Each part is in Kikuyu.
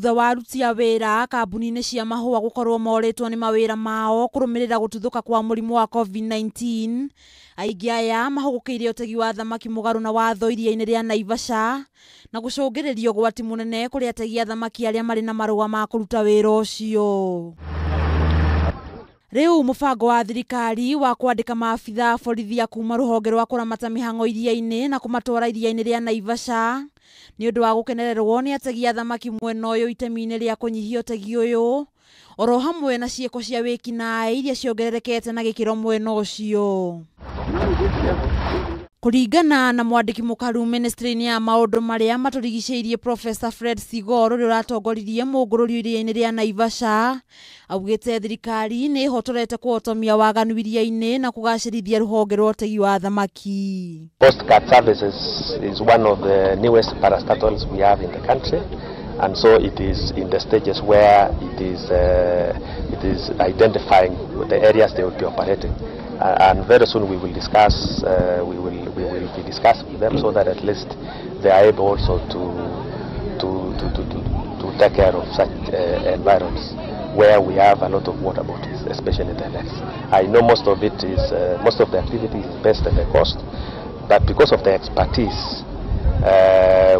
Thutha wa aruti a wĩra kambuni-inĩ cia mahũa gũkorwo morĩtwo nĩ mawĩra mao kũrũmĩrĩra gũtuthũka kwa mũrimũ wa COVID-19, aingĩ aya mahũgũkĩire ũtegi wa thamaki mũgarũ na watho iria-inĩ rĩa Naivasha na gũcũngĩrĩria ũgwati mũnene kũrĩ ategi a thamaki arĩa marĩ na marũa ma kũruta wĩra ũcio. Rĩu mũbango wa thirikari wa kwandĩka maabitha a borithi a kuma rũhonge rwa kũramata mĩhang'o iria-inĩ na kũmatwara iria-inĩ rĩa Naivasha nĩ ũndũ wa gũkenererwo nĩ ategi a thamaki mwena ũyũ itemi-inĩ rĩa kũnyihia ũtegi ũyũ oro hamwe na ciĩko cia wĩkinaĩ iria ciongererekete na gĩkĩro mwena ũcio. Kũringana na mwandĩki mũkaru ministry-inĩ ya maũndũ marĩa matũrigicĩirie Professor Fred Sigor ũrĩa ũratongoririe mũngũrũrio iria-inĩ rĩa Naivasha, augĩte thirikari nĩ ĩhotorete kũhotomia waganu iria-inĩ na kũgacĩrithia rũhonge rwa ũtegi wa thamaki. Coast Guard Services is one of the newest parastatals we have in the country, and so it is in the stages where it is identifying the areas they will be operating. And very soon we will discuss, we will be discussing with them so that at least they are able also to take care of such environments where we have a lot of water bodies, especially the lakes. I know most of the activity is based at the coast, but because of the expertise,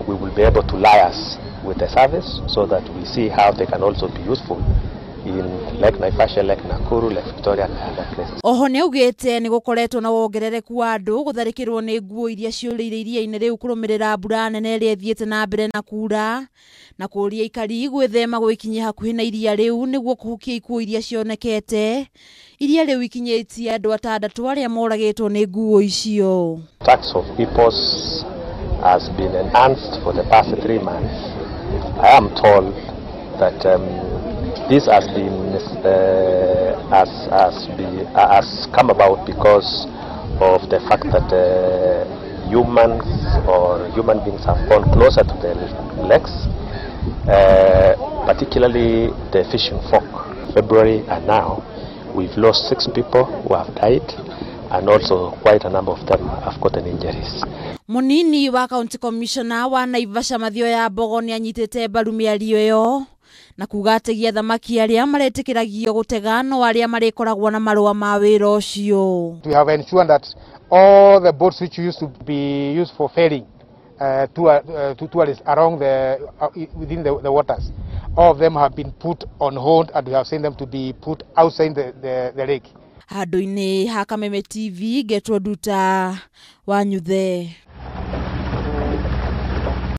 we will be able to liaise with the service so that we see how they can also be useful in Lake Naivasha, Lake Nakuru, Lake Victoria and other places. Oho nĩ augĩte nĩ gũkoretwo na wongerereku wa andũ gũtharĩkĩrwo nĩ nguo iria ciũrĩire iria-inĩ rĩu kũrũmĩrĩra mbura nene ĩrĩa ĩthiĩte na mbere na kura, na kũũria aikari gwĩthema gwĩkinyia hakuhĩ na iria rĩu nĩguo kũhukia ikuũ iria cionekete. Iria rĩu ikinyĩtie andũ atandatũ arĩa moragĩtwo nĩ nguo icio. Attacks of hippos has been enhanced for the past 3 months. I am told that this has come about because of the fact that humans or human beings have gone closer to the lakes, particularly the fishing folk. February and now, we've lost six people who have died, and also quite a number of them have gotten injuries. Munini wa county commissioner wa Naivasha Mathioya Mbogo nĩ anyitĩte mbaru mĩario ĩyo na kuga ategi a thamaki arĩa maretĩkĩragio gũtega no arĩa marĩkoragwo na marũa ma wĩra ũcio. We have ensured that all the boats which used to be used for ferrying to tourists along the within the waters, all of them have been put on hold, and we have seen them to be put outside the lake. Handũ-inĩ ha Kameme TV, ngetwo Nduta wa Nyuthe.